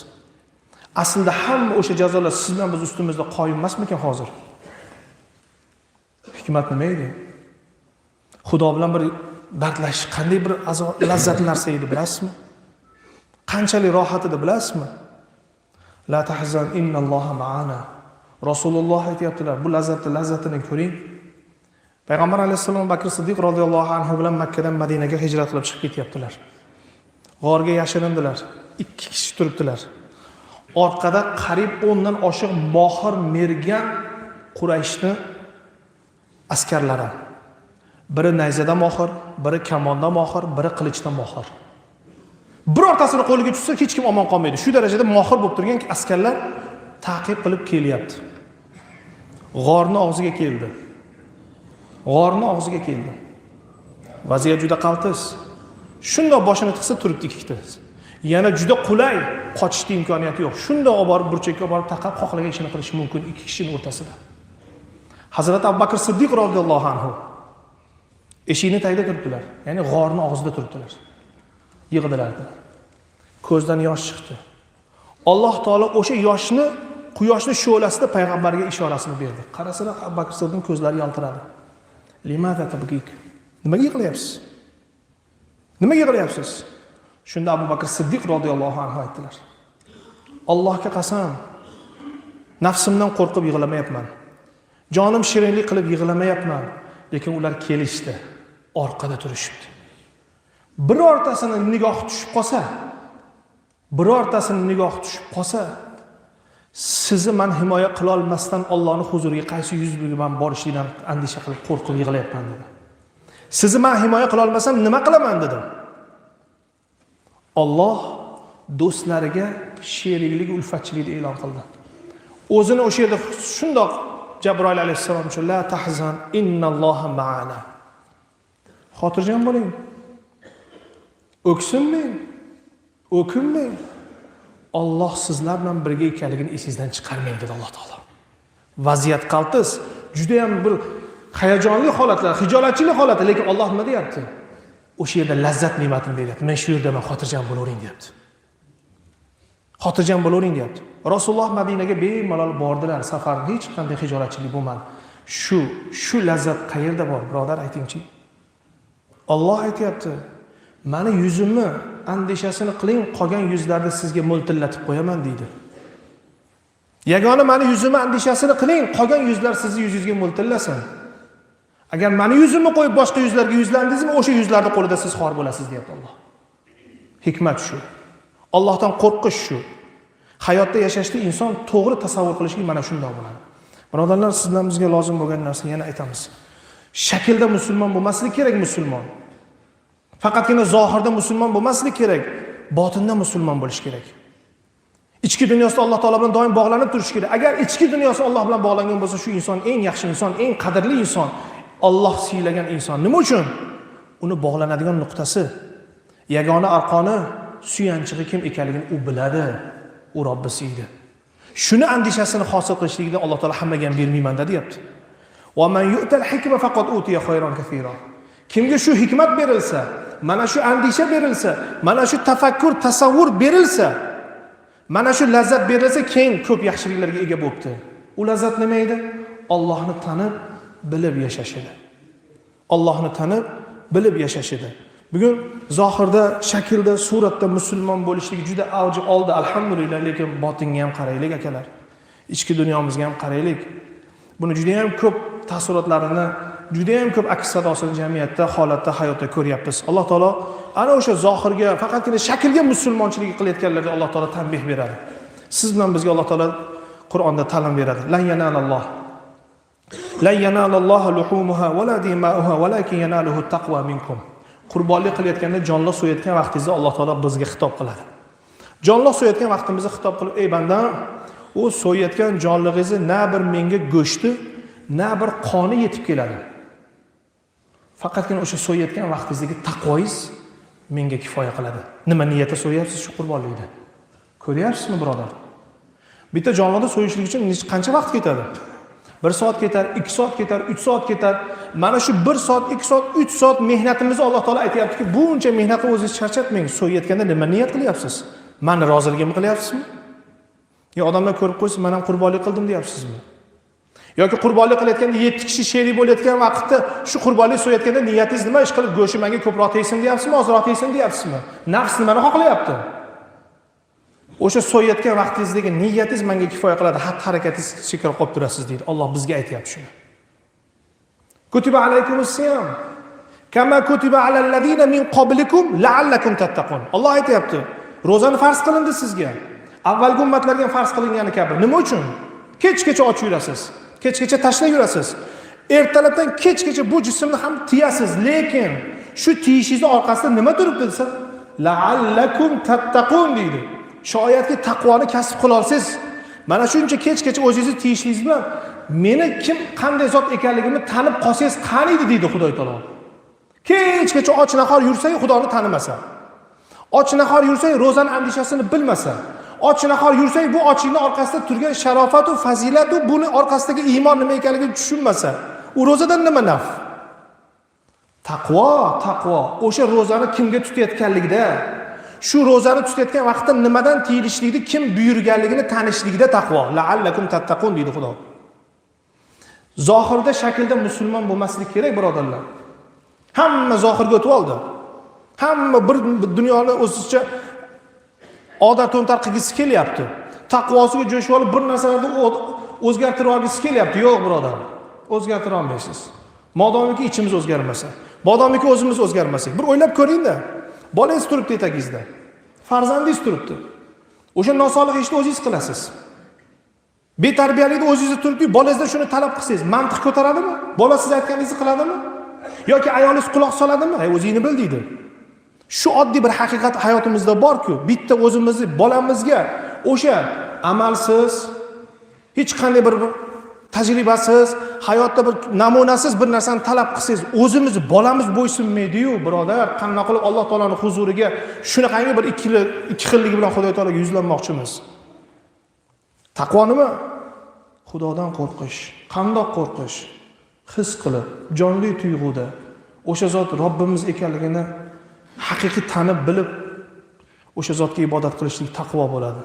[SPEAKER 1] Aslida hamma o'sha jazolar siz bilan biz ustimizda qoyim emasmikan hozir? Hikmat nima edi? Xudo bilan bir dardlashish qanday bir lazzatli narsa edi bilasizmi? Qanchalik rohat edi bilasizmi? La tahzan innalloha ma'ana. Rasululloh aytayaptilar, bu lazzatni lazzatini ko'ring. Payg'ambar alayhissalom Bakr Siddiq roziyallohu anhu bilan Makkadan Madinaga hijrat qilib chiqib ketyaptilar. G'orga yashirindilar. 2 kishi turibdilar. Orqada qariyb 10 dan oshiq mohir mergan Qurayshni askarlari. Biri nayzada mohir, biri kamonda mohir, biri qilichda mohir. Birortasini qo'liga tushsa hech kim omon qolmaydi. Shu darajada mohir bo'lib turgan askarlar ta'qib qilib kelyapti. G'orni og'ziga keldi. G'orni og'ziga keldi. Vaziyat juda qaltis. Shundoq boshini tiqsa turibdi ikkita. Yana juda qulay, qochishning imkoniyati yo'q. Shundoq olib borib burchakka olib borib taqab xohlagan ishini qilishi mumkin ikki kishining o'rtasida. Hazrat Abu Bakr Siddiq roziyallohu anhu eshikni tagida turibdilar. Ya'ni g'orni og'zida turibdilar. Yig'dilar. Ko'zdan yosh chiqdi. Alloh taolo o'sha yoshni quyoshni shu'lasida payg'ambarga ishorasini berdi. Qarasalar Abu Bakr Siddiqning ko'zlari yaltiradi. Limaza tabkik? Nimaga yig'layapsiz? Nimaga yig'layapsiz? Shunda Abu Bakr Siddiq roziyallohu anhu aytdilar. Allohga qasam, nafsimdan qo'rqib yig'lamayapman. Jonim shirinlik qilib yig'lamayapman, lekin ular kelishdi, orqada turishibdi. Birortasini nigohi tushib qolsa, birortasini nigohi tushib qolsa, sizni man himoya qila olmasdan Allohning huzuriga qaysi yuz bilan borishlikdan andisha qilib qo'rqib yig'layapman dedi. Sizni man himoya qila olmasam nima qilaman dedim. Alloh do'stlariga sheriklik, ulfatchilikni e'lon qildi. O'zini o'sha yerda shundoq Jabroil alayhissalom uchun la tahzan innalloha ma'ana. Xotirjam bo'ling. O'ksinmang. O'kinmang. Alloh sizlar bilan birga ekanligini esingizdan chiqarmang dedi Alloh taolo. Vaziyat qaltis, juda ham bir hayajonli holatlar, hijolatchilik holati, lekin Alloh nima deyapti? O'sha yerda lazzat ne'matini beryapti. Men shu yerdaman, xotirjam bo'lavering deyapti. Xotirjam bo'lavering deyapti. Rasululloh Madinaga bemalol bordilar, safar hech qanday hijolatchilik bo'lmadi. Shu lazzat qayerda bor, birodar, aytingchi? Alloh aytyapti, mani yuzimni andishasini qiling, qolgan yuzlarni sizga mo'ltillatib qo'yaman deydi. Yagona mani yuzimni andishasini qiling, qolgan yuzlar sizni yuzingizga mo'ltillasin. Agar mani yuzimni qo'yib boshqa yuzlarga yuzlandingizmi, o'sha yuzlarning qo'lida siz xor bo'lasiz deyapti Alloh. Hikmat shu. Allohdan qo'rqish shu. Hayotda yashashda inson to'g'ri tasavvur qilishi mana shundoq bo'ladi. Birodarlar, siz bilan bizga lozim bo'lgan narsani yana aytamiz. Shaklda musulmon bo'lmaslik kerak musulmon. Faqatgina zohirda musulmon bo'lmaslik kerak, botinda musulmon bo'lish kerak. Ichki dunyosida Alloh taolo bilan doim bog'lanib turish kerak. Agar ichki dunyosi Alloh bilan bog'langan bo'lsa, shu inson eng yaxshi inson, eng qadrli inson, Alloh siylagan inson. Nima uchun? Uni bog'lanadigan nuqtasi, yagona arqoni, suyanchig'i kim ekanligini u biladi. U Robbisi edi. Shuni andishasini hosil qilishlikni Alloh taolo hammaga ham bermayman deyapti. Va man yu'tal hikma faqat utiya khayran kaseera. Kimga shu hikmat berilsa, mana shu andisha berilsa, mana shu tafakkur, tasavvur berilsa, mana shu lazzat berilsa, keyin ko'p yaxshiliklarga ega bo'pti. U lazzat nima edi? Allohni tanib, bilib yashash edi. Allohni tanib, bilib yashash edi. Bugun zohirda, shaklda, suratda musulmon bo'lishlik juda avj oldi, alhamdulillah, lekin botinga ham qaraylik akalar. Ichki dunyomizga ham qaraylik. Buni juda ham ko'p taassurotlarini, juda ham ko'p aks sadosini jamiyatda, holatda, hayotda ko'ryapmiz. Alloh taolo ana o'sha zohirga, faqatgina shaklga musulmonchilik qilayotganlarga Alloh taolo tanbeh beradi. Siz bilan bizga Alloh taolo Qur'onda ta'lim beradi. Lan yanalalloh. Lan yanalallohu luhumuha va la dima'uha walakin yanaluhu taqwa minkum. Qurbonlik qilayotganda, jonliq so'yayotgan vaqtingizda Alloh taolo bizga xitob qiladi. Jonliq so'yayotgan vaqtimizda xitob qilib, ey bandam, u so'yayotgan jonlig'ingizni na bir menga go'shti, na bir qoni yetib keladi. Faqatgina o'sha so'yayotgan vaqtingizdagi taqvoyingiz menga kifoya qiladi. Nima niyatda so'yapsiz shu qurbonlikni? Ko'ryapsizmi, birodar? Bitta jonliqni so'yishlik uchun qancha vaqt ketadi? 1 soat ketar, 2 soat ketar, 3 soat ketar. Mana shu 1 soat, 2 soat, 3 soat mehnatimizni Alloh taolo aytyaptiki, buncha mehnat qilib o'zingiz charchatmang. So'yayotganda nima niyat qilyapsiz? Mani roziligimni qilyapsizmi? Yo odamlar ko'rib qo'ysin, men ham qurbonlik qildim deyapsizmi? Yoki qurbonlik qilayotganda 7 kishi sherik bo'layotgan vaqtda shu qurbonlik so'yayotganda niyatingiz nima ish qilib go'shti menga ko'proq tegsin deyapsizmi, ozroq tegsin deyapsizmi? Nafs nimani xohlayapti? O'sha so'yayotgan vaqtingizdagi niyatingiz menga kifoya qiladi, xatti harakatingiz chekroq qolib turasiz deydi. Alloh bizga aytyapti shuni. Kutiba alaykumus siyam. Kama kutiba alal-ladina min qablikum la'allakum tattaqun. Alloh aytayapti, ro'zani farz qilindi sizga. Avvalgi ummatlarga ham farz qilingani kabi. Nima uchun? Kechgacha och yurasiz, kechgacha tashna yurasiz. Ertalabdan kechgacha bu jismni ham tiyasiz, lekin shu tiyishingizni orqasida nima turibdi desa, la'allakum tattaqun deydi. Shoyatki taqvoni kasb qila olsangiz, mana shuncha kechgacha o'zingizni tiyishingiz bilan meni kim, qanday zot ekanligimni tanib qolsangiz qaniydi deydi Xudo taolo. Kechgacha och nahor yursang Xudoni tanimasa, och nahor yursang ro'zani andishasini bilmasa, och nahor yursang bu ochlikni orqasida turgan sharofatu fazilatu, buni orqasidagi iymon nima ekanligini tushunmasa, u ro'zadan nima naf? Taqvo, taqvo o'sha ro'zani kimga tutayotganligida, shu ro'zani tutayotgan vaqtda nimadan tiyilishlikni kim buyurganligini tanishligida taqvo. La'allakum tattaqun deydi Xudo. Zohirda, shaklda musulmon bo'lmaslik kerak, birodarlar. Hamma zohirga o'tib oldi. Hamma bir dunyoni o'zicha odat to'ntar qilgisi kelyapti. Taqvosiga jo'shib olib bir narsalarni o'zgartirib olgisi kelyapti. Yo'q, birodar, o'zgartira olmaysiz. Modomiki ichimiz o'zgarmasa, modomiki o'zimiz o'zgarmasak. Bir o'ylab ko'ringda, bolangiz turibdi etagingizda, farzandingiz turibdi. O'sha nosolih ishni o'zingiz qilasiz. Betarbiyalikni o'zingizda turibdi, bolangizdan shuni talab qilsangiz, mantiq ko'taradimi? Bola siz aytganingizni qiladimi? Yoki ayolingiz quloq soladimi? "Ay, o'zingni bil" deydi. Shu oddiy bir haqiqat hayotimizda borku, bitta o'zimizni bolamizga o'sha amalsiz, hech qanday bir tajribasiz, hayotda bir namunasiz bir narsani talab qilsangiz, o'zimiz bolamiz bo'ysunmaydi-yu, birodar, qanaqa qilib Alloh taoloning huzuriga shunaqangi bir ikki xilligi bilan Xudo taologa yuzlanmoqchimiz? Taqvo nima? Xudodan qo'rqish. Qandoq qo'rqish? His qilib, jonli tuyg'uda o'sha zot Robbimiz ekanligini haqiqiy tanib bilib, o'sha zotga ibodat qilishlik taqvo bo'ladi.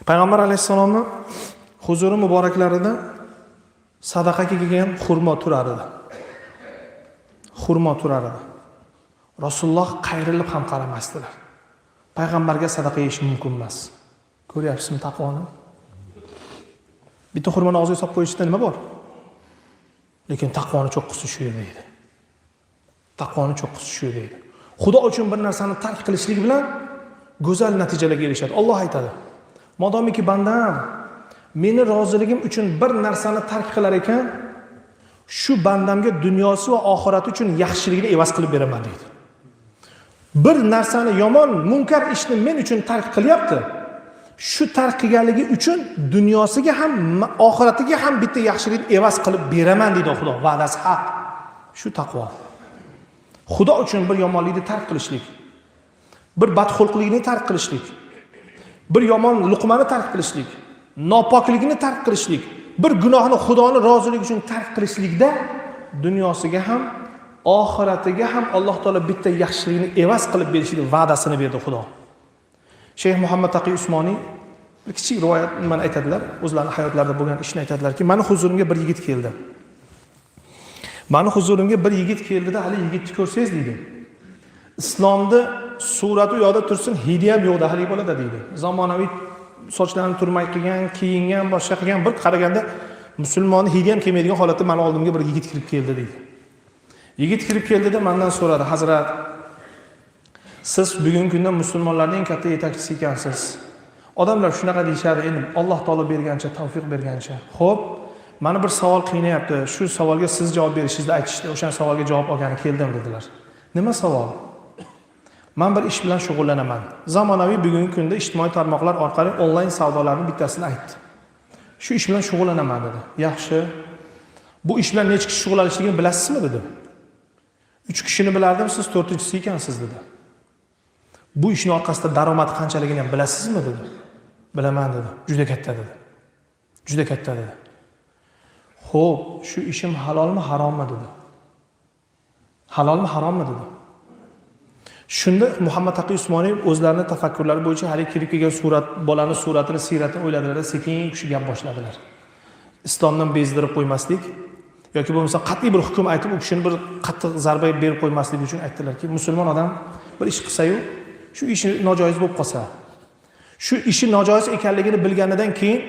[SPEAKER 1] Payg'ambar alayhissalomni huzuri muboraklarida sadaqaga kelgan xurmo turar edi. Xurmo turar edi. Rasululloh qayrilib ham qaramasdilar. Payg'ambarga sadaqa yeyish mumkin emas. Ko'ryapsizmi taqvoni? Bitta xurmoni og'ziga solib qo'yishda nima bor? Lekin taqvoni cho'qqisi shu yerda edi. Taqvoni cho'qqisi shu yerda edi. Xudo uchun bir narsani tark qilishlik bilan go'zal natijalarga erishadi. Alloh aytadi: "Modomiki bandam meni roziligim uchun bir narsani tark qilar ekan, shu bandamga dunyosi va oxirati uchun yaxshiligini evaz qilib beraman" deydi. Bir narsani, yomon, munkar ishni men uchun tark qilyapti. Shu tark qilganligi uchun dunyosiga ham, oxiratiga ham bitta yaxshilikni evaz qilib beraman deydi Xudo. Va'dasi haq. Shu taqvo. Xudo uchun bir yomonlikni tark qilishlik, bir badxulqlikni tark qilishlik, bir yomon luqmani tark qilishlik, nopoklikni tark qilishlik, bir gunohni Xudoni roziligi uchun tark qilishlikda dunyosiga ham, oxiratiga ham Alloh taolo bitta yaxshilikni evaz qilib berishlik va'dasini berdi Xudo. Shayx Muhammad Taqiy Usmoniy bir kichik rivoyat nimani aytadilar, o'zlarini hayotlarida bo'lgan ishni aytadilarki, mani huzurimga bir yigit keldi. Mani huzurimga bir yigit keldida, hali yigitni ko'rsangiz deydi. Islomni surati u yoqda tursin, hidi ham yo'qda haligi bolada deydi. Zamonaviy sochlarini turmay qilgan, kiyingan, boshqa qilgan, bir qaraganda musulmonni hidi ham kelmaydigan holatda mani oldimga bir yigit kirib keldi deydi. Yigit kirib keldida mendan so'radi: "Hazrat, siz bugungi kunda musulmonlarning eng katta yetakchisi ekansiz. Odamlar shunaqa deyishadi, endi Alloh taolo bergancha, tavfiq bergancha. Xo'p, mani bir savol qiynayapti. Shu savolga siz javob berishingizni aytishdi. O'sha savolga javob olgani keldim" dedilar. Nima savol? Man bir ish bilan shug'ullanaman. Zamonaviy bugungi kunda ijtimoiy tarmoqlar orqali onlayn savdolarning bittasini aytdi. Shu ish bilan shug'ullanaman dedi. Yaxshi. Bu ish bilan necha kishi shug'ullanishligini bilasizmi dedi. 3 kishini bilardim, siz 4-chisi ekansiz dedi. Bu ishning orqasida daromad qanchaligini ham bilasizmi dedi. Bilaman dedi. Juda katta dedi. Juda katta dedi. Xo'p, shu ishim halolmi, harommi dedi. Halolmi, harommi dedi. Shunda Muhammad Taqiy Usmoniy o'zlarini tafakkurlari bo'yicha hali kirib kelgan surat, bolani suratini, siyratini o'yladilar, sekin kishi gap boshladilar. Islomdan bezdirib qo'ymaslik yoki bo'lmasa qat'iy bir hukm aytib u kishini bir qattiq zarba berib qo'ymaslik uchun aytdilarki, musulmon odam bir ish qilsa-yu, shu ishi nojoiz bo'lib qolsa, shu ishi nojoiz ekanligini bilganidan keyin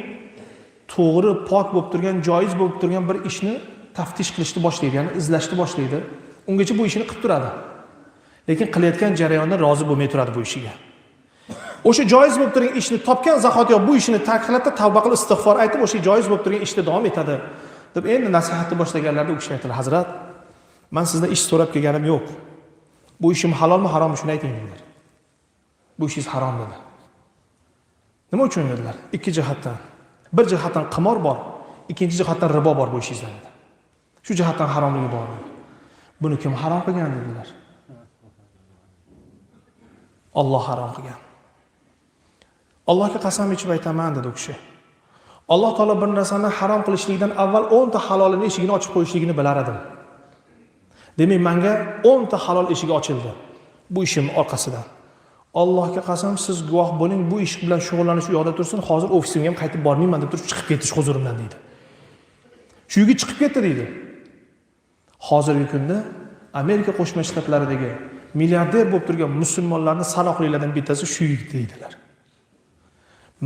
[SPEAKER 1] to'g'ri, pok bo'lib turgan, joiz bo'lib turgan bir ishni taftish qilishni boshlaydi, ya'ni izlashni boshlaydi. Ungacha bu ishini qilib turadi. Lekin qilayotgan jarayonda rozi bo'lmay turadi bu ishiga. O'sha joiz bo'lib turgan ishni topgan zahotiyoq bu ishini tark qiladi, tavba qilib istig'for aytib, o'sha joiz bo'lib turgan ishda davom etadi deb endi nasihatni boshlaganlarida u kishi aytdilar: "Hazrat, men sizdan ish so'rab kelganim yo'q. Bu ishim halolmi, harommi, shuni ayting" dedilar. "Bu ishingiz harom" dedi. "Nima uchun?" dedilar. "Ikki jihatdan. Bir jihatdan qimor bor, ikkinchi jihatdan ribo bor bu ishingizda" dedi. "Shu jihatdan haromligi bor" dedi. "Buni kim harom qilgan?" dedilar. "Alloh harom qilgan." "Allohga qasam ichib aytaman" dedi u kishi. "Alloh taolo bir narsani harom qilishlikdan avval 10 ta halolini eshigini ochib qo'yishligini bilar edim. Demak, menga 10 ta halol eshigi ochildi bu ishim orqasidan. Allohga qasam, siz guvoh bo'ling, bu ish bilan shug'ullanish u yoqda tursin, hozir ofisimga ham qaytib bormayman" deb turib chiqib ketdi huzurimdan deydi. Shu yigit chiqib ketdi deydi. Hozirgi kunda Amerika Qo'shma Shtatlaridagi milliarder bo'lib turgan musulmonlarni sanoqlilardan bittasi shu yigit deydilar.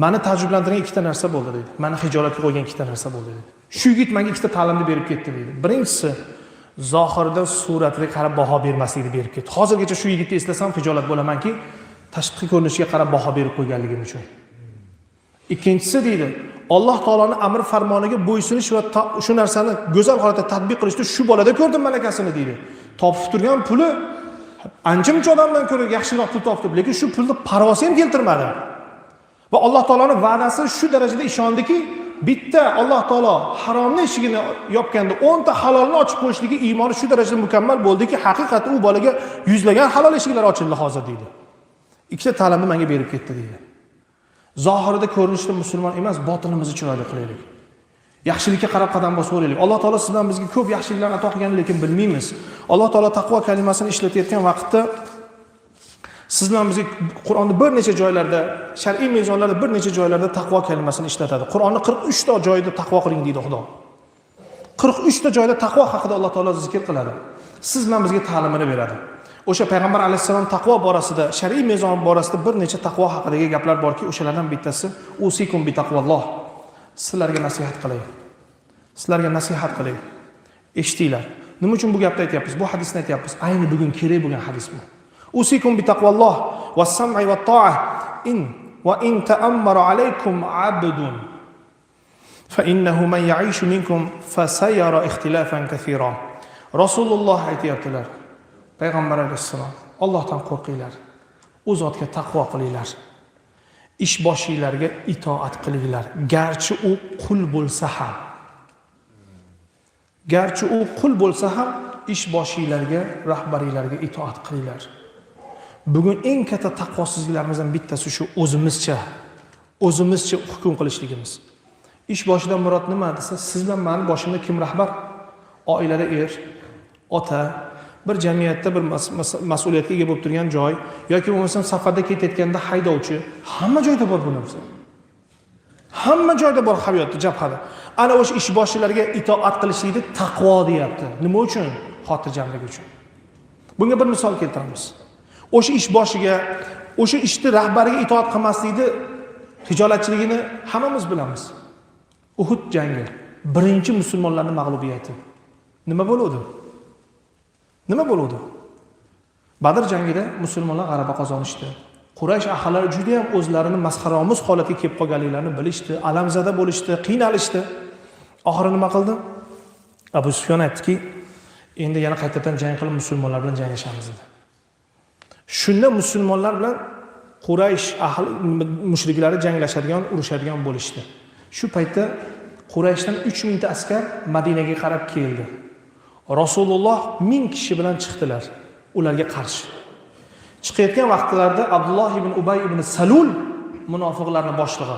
[SPEAKER 1] Mani taajjublantirgan ikkita narsa bo'ldi deydi. Mani hijolatga qo'ygan ikkita narsa bo'ldi deydi. Shu yigit menga ikkita ta'limni berib ketdi deydi. Birinchisi, zohirda suratiga qarab baho bermaslikni berib ketdi. Hozirgacha shu yigitni eslasam hijolat bo'lamanki, tashqi ko'rinishiga qarab baho berib qo'yganligim uchun. Ikkinchisi deydi, Alloh taoloning amr farmoniga bo'ysunish va shu narsani go'zal holatda tatbiq qilishni shu bolada ko'rdim malakasini deydi. Topib turgan puli ancha-muncha odamdan ko'ra yaxshiroq pul topdi, lekin shu pulni parvosi ham keltirmadi. Va Alloh taoloning va'dasi shu darajada ishondiki, bitta Alloh taolo haromni eshigini yopganda 10 ta halolni ochib qo'yishligi iymoni shu darajada mukammal bo'ldiki, haqiqatda u bolaga yuzlagan halol eshiklar ochildi hozir deydi. Ikkita ta'limni menga berib ketdi deydi. Zohirida ko'rinishda musulmon emas, botinimizni chiroyli qilaylik. Yaxshilikka qarab qadam bosaveraylik. Alloh taolo sizdan bizga ko'p yaxshiliklarni ato qilgan, lekin bilmaymiz. Alloh taolo taqvo kalimasini ishlatayotgan vaqtda siz bilan bizga Qur'onda bir necha joylarda, shar'iy mezonlarda bir necha joylarda taqvo kalimasini ishlatadi. Qur'onni 43 ta joyida taqvo qiling deydi Xudo. 43 ta joyda taqvo haqida Alloh taolo zikr qiladi. Siz bilan bizga ta'limini beradi. O'sha payg'ambar alayhissalom taqvo borasida, shar'iy mezon borasida bir necha taqvo haqidagi gaplar borki, o'shalardan bittasi usikum bi taqvalloh. Sizlarga nasihat qilay. Sizlarga nasihat qilay. Eshitinglar. Nima uchun bu gapni aytyapmiz? Bu hadisni aytyapmiz. Ayni bugun kerak bo'lgan hadis bu. Usikum bi taqvalloh was-sam'i wat-ta'ah in va in ta'ammara alaykum 'abdun fa innahu man ya'ishu minkum fasayara ikhtilafan kathira. Rasululloh aytyaptilar. Payg'ambar alayhissalom, Allohdan qo'rqinglar. U zotga taqvo qilinglar. Ish boshinglarga itoat qilinglar, garchi u qul bo'lsa ham. Garchi u qul bo'lsa ham ish boshinglarga, rahbaringlarga itoat qilinglar. Bugun eng katta taqvosizliklarimizdan bittasi shu o'zimizcha hukm qilishligimiz. Ish boshidan murod nima desa, siz bilan mani boshimda kim rahbar? Oilada er, ota, bir jamiyatda bir mas'uliyatga ega bo'lib turgan joy yoki bo'lmasam safarda ketayotganda haydovchi, hamma joyda bor bu narsa. Hamma joyda bor hayotda, jabhada. Ana o'sha ish boshilarga itoat qilishlikni taqvo deyapti. Nima uchun? Xotirjamlik uchun. Bunga bir misol keltiramiz. O'sha ish boshiga, o'sha ishni rahbariga itoat qilmaslikni hijolatchiligini hammamiz bilamiz. Uhud jangi, birinchi musulmonlarning mag'lubiyati. Nima bo'ldi? Nima bo'ldi? Badr jangida musulmonlar g'alaba qozonishdi. Quraysh ahllari juda ham o'zlarini masxaromuz holatga kelib qolganliklarini bilishdi, alamzada bo'lishdi, qiynalishdi. Oxiri nima qildi? Abu Sufyon aytdiki, endi yana qaytadan jang qilib musulmonlar bilan janglashamiz dedi. Shunda musulmonlar bilan Quraysh ahli mushriklari janglashadigan, urushadigan bo'lishdi. Shu paytda Qurayshdan 3000 ta askar Madinaga qarab keldi. Rasululloh 1000 kishi bilan chiqdilar ularga qarshi. Chiqayotgan vaqtlarida Abdulloh ibn Ubay ibn Salul munofiqlarning boshlig'i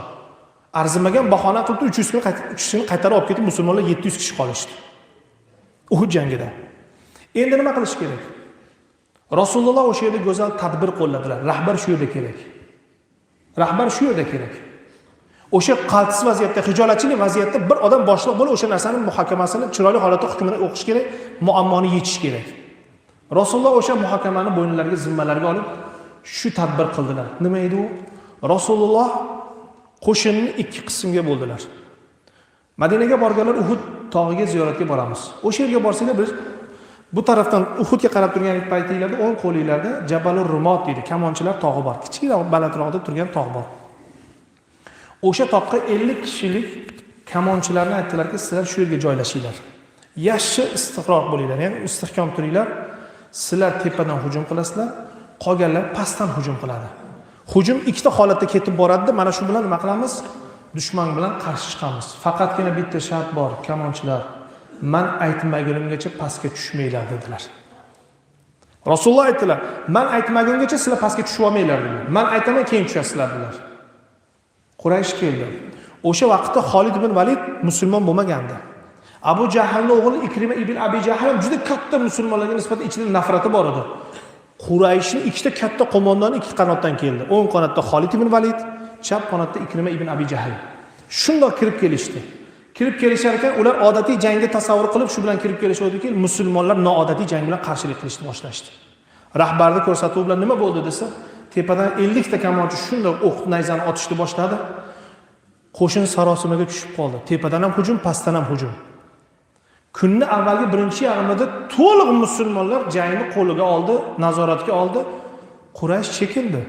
[SPEAKER 1] arzimagan bahona qilib 300 kishini 300 kishini qaytarib olib ketib, musulmonlar 700 kishi qolishdi. Uhud jangida. Endi nima qilish kerak? Rasululloh o'sha yerda go'zal tadbir qo'lladilar. Rahbar shu yerda kerak. Rahbar shu yerda kerak. O'sha qaltis vaziyatda, hijolatchilik vaziyatda bir odam boshliq bo'lib o'sha narsani muhokamasini chiroyli holatda hukmini o'qish kerak, muammoni yechish kerak. Rasululloh o'sha muhokamani bo'ynilariga, zimmalariga olib shu tadbir qildilar. Nima edi u? Rasululloh qo'shinni ikki qismga bo'ldilar. Madinaga borganlar Uhud tog'iga ziyoratga boramiz. O'sha yerga borsanglar, biz bu tarafdan Uhudga qarab turgan paytinglarda o'ng qo'linglarda Jabalur Rumot deydi, kamonchilar tog'i bor. Kichikroq, balandroqda turgan tog' bor. O'sha toqqa 50 kishilik kamonchilarni aytdilarki, sizlar shu yerga joylashinglar. Yaxshi istiqror bo'linglar, ya'ni istehkom turinglar. Sizlar tepadan hujum qilasizlar, qolganlar pastdan hujum qiladi. Hujum ikkita holatda ketib boradi. Mana shu bilan nima qilamiz? Dushman bilan qarshi chiqamiz. Faqatgina bitta shart bor, kamonchilar. Man aytmagunimgacha pastga tushmanglar dedilar. Rasululloh aytdilar, man aytmagungacha sizlar pastga tushib olmanglar dedilar. Man aytaman, keyin tushasizlar dedilar. Quraysh keldi. O'sha vaqtda Xolid ibn Valid musulmon bo'lmagandi. Abu Jahlning o'g'li Ikrima ibn Abi Jahl ham juda katta musulmonlarga nisbatan ichida nafrati bor edi. Qurayshning ikkita katta qo'mondoni ikki qanotdan keldi. O'ng qanotda Xolid ibn Valid, chap qanotda Ikrima ibn Abi Jahl. Shundoq kirib kelishdi. Kirib kelishar ekan, ular odatiy jangni tasavvur qilib shu bilan kirib kelishuvdiki, musulmonlar noodatiy jang bilan qarshilik qilishni boshlashdi. Rahbarni ko'rsatuvi bilan nima bo'ldi desa, tepadan 50 ta kamonchi shundoq o'q nayzani otishni boshladi. Qo'shin sarosimaga tushib qoldi. Tepadan ham hujum, pastdan ham hujum. Kunni avvalgi birinchi yarmida to'liq musulmonlar jangni qo'liga oldi, nazoratga oldi. Quraysh chekindi.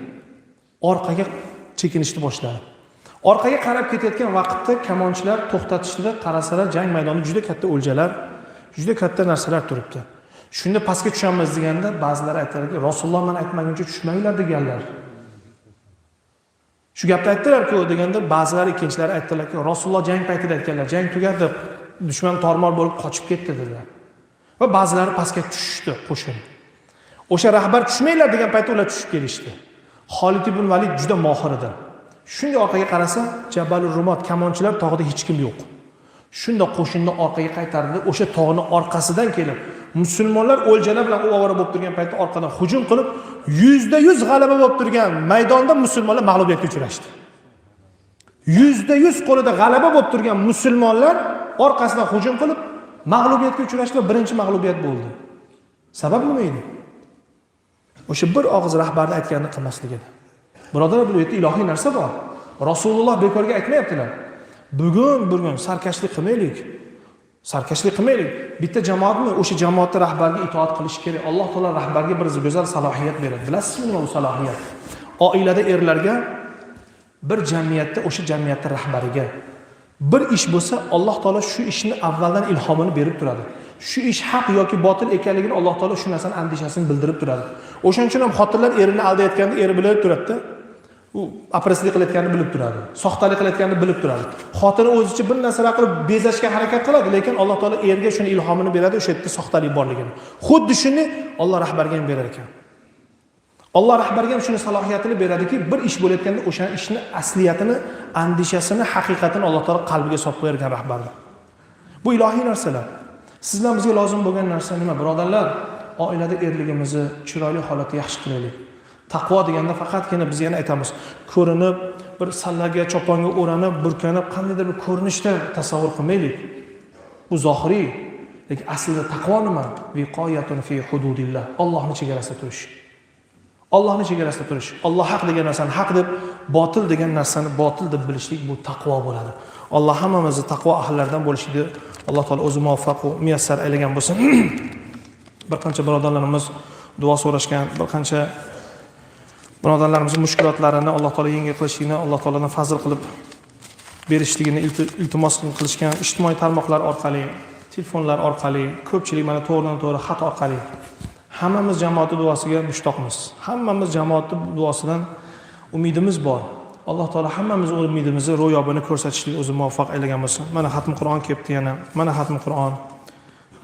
[SPEAKER 1] Orqaga chekinishni boshladi. Orqaga qarab ketayotgan vaqtda kamonchilar to'xtatishdida, qarasalar jang maydonida juda katta o'ljalar, juda katta narsalar turibdi. Shunda pastga tushamiz deganda ba'zilar aytadilarki, Rasululloh man aytmaguncha tushmanglar deganlar. Shu gapni aytdilar-ku deganda ba'zilar ikkinchilari aytdilarki, Rasululloh jang paytida aytganlar, jang tugadi, dushman tormor bo'lib qochib ketdi dedilar. Va ba'zilari pastga tushishdi qo'shin. O'sha rahbar tushmanglar degan paytda ular tushib kelishdi. Xolid ibn Valid juda mohir edi. Shunday orqaga qarasa, Jabalur Rumot kamonchilar tog'ida hech kim yo'q. Shunda qo'shinni orqaga qaytardi, o'sha tog'ni orqasidan kelib, musulmonlar o'ljalar bilan ovora bo'lib turgan paytda orqadan hujum qilib, 100% g'alaba bo'lib turgan maydonda musulmonlar mag'lubiyatga uchrashdi. 100% qo'lida g'alaba bo'lib turgan musulmonlar orqasidan hujum qilib, mag'lubiyatga uchrashdi va birinchi mag'lubiyat bo'ldi. Sabab nima edi? O'sha bir og'iz rahbarni aytganini qilmaslik edi. Birodarlar, bu yerda ilohiy narsa bor. Rasululloh bekorga aytmayaptilar. Bugun sarkashlik qilmaylik. Sarkashlik qilmaylik. Bitta jamoatmi, o'sha jamoatda rahbarga itoat qilish kerak. Alloh taolo rahbarga bir go'zal salohiyat beradi. Bilasizmi nima u salohiyat? Oilada erlarga, bir jamiyatda o'sha jamiyatda rahbariga bir ish bo'lsa, Alloh taolo shu ishni avvaldan ilhomini berib turadi. Shu ish haq yoki botil ekanligini Alloh taolo shu narsani andishasini bildirib turadi. O'shaning uchun ham xotinlar erini aldayotganda eri bilib turadi-da. U apraslik qilayotganini bilib turadi. Soxtalik qilayotganini bilib turadi. Xotini o'zicha bir narsalar qilib bezashga harakat qiladi, lekin Alloh taolo erga shuni ilhomini beradi, o'sha yerda soxtalik borligini. Xuddi shuni Alloh rahbarga ham berar ekan. Alloh rahbarga ham shuni salohiyatini beradiki, bir ish bo'layotganda o'sha ishni asliyatini, andishasini, haqiqatini Alloh taolo qalbiga solib qo'yar ekan rahbarni. Bu ilohiy narsalar. Sizlar bizga lozim bo'lgan narsa nima, birodarlar? Oilada erligimizni chiroyli holatda yaxshi qilaylik. Taqvo deganda faqatgina biz yana aytamiz, ko'rinib, bir sallaga, choponga o'ranib, burkanib, qandaydir bir ko'rinishda tasavvur qilmaylik. Bu zohiriy, lekin aslida taqvo nima? Viqoyatun fi hududillah. Allohning chegarasida turish. Allohning chegarasida turish. Alloh haq degan narsani haq deb, botil degan narsani botil deb bilishlik bu taqvo bo'ladi. Alloh hammamizni taqvo ahllaridan bo'lishlikni Alloh taolo o'zi muvaffaq va muyassar aylagan bo'lsin. Bir qancha birodarlarimiz duo so'rashgan, bir qancha birodarlarimizning mushkulotlarini Alloh taolo yengil qilishligini, Alloh taolodan fazl qilib berishligini iltimos qilishgan ijtimoiy tarmoqlar orqali, telefonlar orqali, ko'pchilik mana to'g'ridan to'g'ri xat orqali. Hammamiz jamoatni duosiga mushtoqmiz. Hammamiz jamoatni duosidan umidimiz bor. Alloh taolo hammamiz umidimizni ro'yobini ko'rsatishlik o'zi muvaffaq aylagan bo'lsin. Mana xatmi Qur'on kelibdi yana. Mana xatmi Qur'on.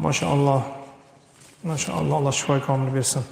[SPEAKER 1] Mashaalloh. Mashaalloh, Alloh shifo komil bersin.